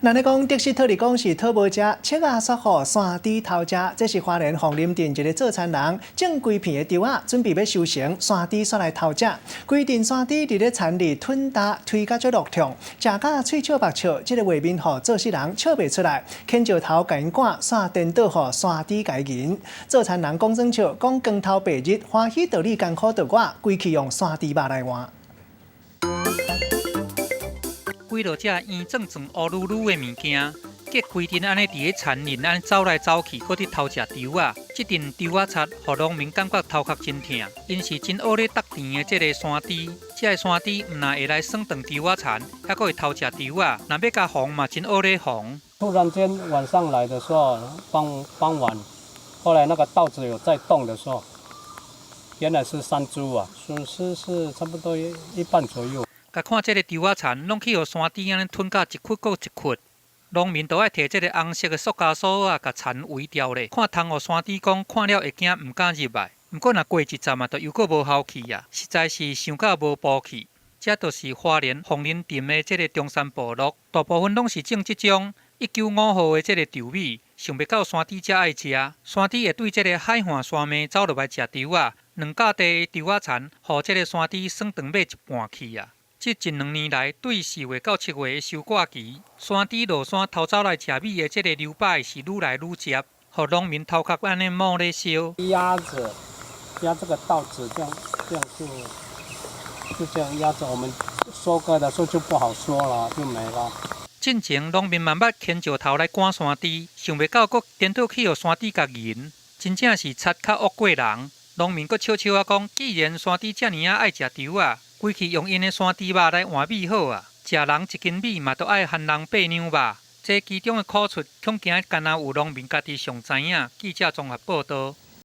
咱咧講得失討哩講是討無食，粟仔煞予山豬偷食。這是花蓮鳳林鎮一个做田人種規片的稻仔，準備欲收成，山豬煞來偷食。規陣山豬佇咧田裡吞焦，推甲足落痛，食甲喙笑目笑，這个畫面予做死人笑袂出來。牽石頭共𪜶趕，煞顛倒予山豬共𪜶。做田人講耍笑，講光頭白日歡喜著你艱苦著我，規氣用山豬肉來換。幾落隻圓壯壯、烏嚕嚕的物件，結規陣按呢佇咧田裡按呢走來走去，閣佇偷食稻仔。這陣稻仔賊，予農民感覺頭殼真疼。𪜶是真僫咧觸甜的這个山豬，這个山豬毋但會來耍斷稻仔田，猶閣會偷食稻仔。若欲共防嘛，真僫咧防。突然間晚上來的時候，傍傍晚，後來那個稻子有在動的時候，原來是山豬啊，損失是差不多一半左右。共看這个稻仔田，攏去予山豬按呢吞甲一窟閣一窟，農民都愛提這个紅色的塑膠索仔，共田圍牢咧。看通予山豬講看了會驚，毋敢入來。毋過若過一陣嘛，就又閣無效去啊，實在是傷甲無步去。這就是花蓮鳳林鎮的這个中山部落，大部分攏是種這種195號的這个稻米，想袂到山豬遮愛食，山豬會對這个海岸山脈走落來食稻仔，兩甲地的稻仔田，予這个山豬耍斷欲一半去啊！這一兩年來，對4月到7月的收割期，山豬落山偷走來食米的這个流擺是愈來愈捷，予農民頭殼按呢冒咧燒。壓着壓這個稻子，這樣這樣就這樣壓着，我們收割的時候就不好收了，就沒了。進前農民嘛捌牽石頭來趕山豬，想袂到閣顛倒去予山豬共𪜶，真正是賊較惡過人。農民閣笑笑仔講，既然山豬遮爾仔愛食稻仔，規氣用𪜶的山豬肉來換米好啊！食人一斤米嘛，都愛還人八兩肉。這其中的苦處，恐驚干焦有農民家己上知影。記者綜合報導。